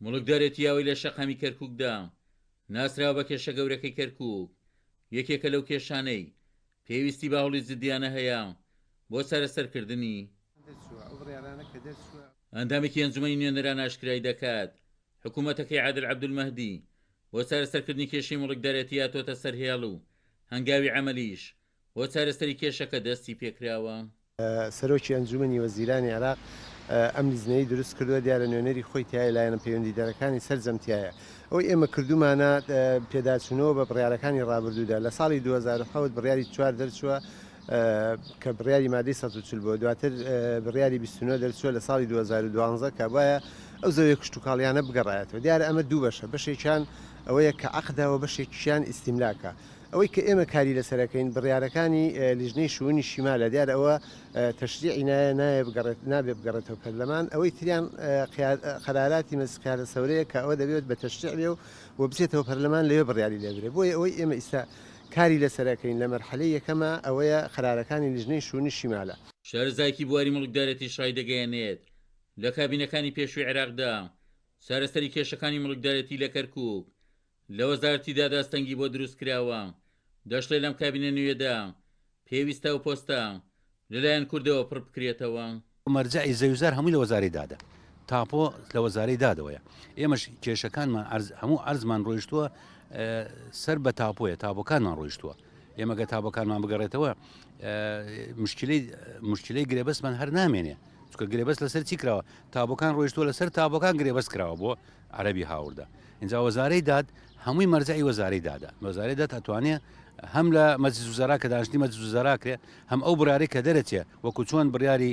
موڵکدارێتی ئاوی لە شەقامی کەرکوکدا ناسراوە بە کێشە گەورەکەی کەرکوک، یەکێکە لەو کێشانەی پێویستی بە هەوڵی جدیانە هەیە بۆ چارەسەرکردنی. ئەندامێکی ئەنجومەنی نوێنەران ئاشکرای دەکات، حکومەتەکەی عادل عەبدولمەهدی بۆ چارەسەرکردنی کێشەی موڵکدارێتی هاتۆتە سەر هێڵ و هەنگاوی عەمەلیش بۆ چارەسەری کێشەکە دەستی پێکراوە. سەرۆکی ئەنجومەنی وەزیرانی عێراق ئەم لیژنەیەی دروست کردووە، دیارە نوێنەری خۆی تیایە، لایەنە پەیوەندیدارەکانی سەرجەم تیایە. ئەوەی ئێمە کردوومانە پێداچوونەوە بە بڕیارەکانی ڕابردوودا، لە ساڵی 2007 بڕیاری چوار دەرچووە کە بڕیاری مادەی 140 بووە، دواتر بڕیاری 29 دەرچووە لە ساڵی 2012 کە وایە ئەو زەویە کشتوکاڵیانە بگەڕایەتەوە. دیارە ئەمە دوو بەشە، بەشێکیان ئەوەیە کە عەقدە و بەشێکیشیان ئیستیملاکە. ئەوەی کە ئێمە کاری لەسەر ئەکەین بڕیارەکانی لیژنەی شوونی شیمالە، دیارە ئەوە تەشریعی نایە نایە بگەڕێت نابێ بگەڕێتەوە پەرلەمان، ئەوەی تریان قەراراتی مەجلس قیادە سەورەیە کە ئەوە دەبێت بە تەشریع بێ و بچێتەوە پەرلەمان لەوێ بڕیاری لێ بدرێ. بۆیە ئەوەی ئێمە ئیستا کاری لەسەر ئەکەین لە مەرحەلەی یەکەما ئەوەیە قەرارەکانی لیژنەی شوونی شیمالە. شارەزایەکی بواری موڵکدارێتیش ڕایدەگەیەنێت، لە کابینەکانی پێشووی عێراقدا چارەسەری کێشەکانی موڵکدارێتی لە کەرکوک لە وەزارەتی داد ئاستەنگی بۆ دروست کراوە، دەشڵێ لەم کابینە نوێیەدا پێویستە ئەو پۆستە لەلایەن کوردەوە پڕ بکرێتەوە. مەرجەعی زەویوزار هەمووی لە وەزارەی دادە، تاپۆ لە وەزارەی دادەوەیە، ئێمەش کێشەکانمان عەرز هەموو عەرزمان ڕۆیشتووە سەر بە تاپۆیە، تاپۆکانمان ڕۆیشتووە، ئێمە گەر تاپۆکانمان بگەڕێتەوە مشکلەی مشکلەی گرێبەستمان هەر نامێنێ، چونکە گرێبەست لەسەر چی کراوە؟ تابۆکان ڕۆیشتووە لەسەر تابۆکان گرێبەست کراوە بۆ عەرەبی هاوردە ئینجا وەزارەی داد هەمووی مەرجعی وەزارەی دادە وەزارەی داد ئەتوانێ هەم لە مەجلس وزەرا کە دانیشتنی مەجلس وزەرا کرێ هەم ئەو بڕیارەی کە دەرەچێ وەکو چۆن بڕیاری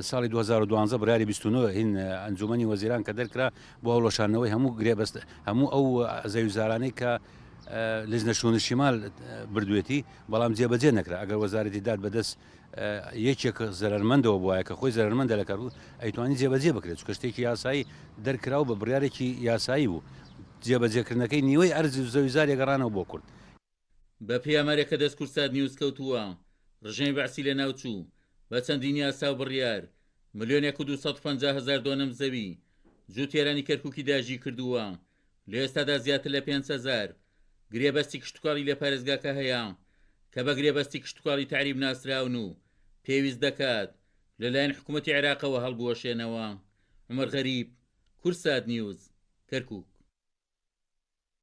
ساڵی 2012 بڕیاری 29 هین ئەنجومەنی وەزیران کە دەرکرا بۆ هەڵوەشاندنەوەی هەموو گرێبەست هەموو ئەو زەویوزارانەی کە لجنە شون شمال بردوێتی بەڵام جێبەجێ نەکرا ئەگەر وەزارەتی داد بەدەست یەکێک زەرەرمەندەوە بوایە کە خۆی زەرەرمەندە لە کەرکوک ئەیتوانی جێبەجێ بکرێت چونکە شتێکی یاسایی دەرکراو بە بڕیارێکی یاسایی بوو جێبەجێکردنەکەی نیوەی ئەرزی و زەوی زاری گەڕانەوە بۆ کورد. بە پێی ئامارێک کە دەست کوردسات نیوز کەوتووە، ڕژێمی بەعسی لەناوچوو، بە چەندین یاسا و بڕیار، ملیۆنێک و 250 هەزار دۆنم زەوی جووتیارانی کەرکووکی داگیرکردووە، لە ئێستادا زیاتر لە 5000 گرێبەستی کشتوکاڵی لە پارێزگاکە هەیە کە بە گرێبەستی کشتوکاڵی تەعریب ناسراون و پێویست دەکات لەلایەن حکومەتی عێراقەوە هەڵبوەشێنەوە. عومەر غەریب، کوردسات نیوز، کەرکوک.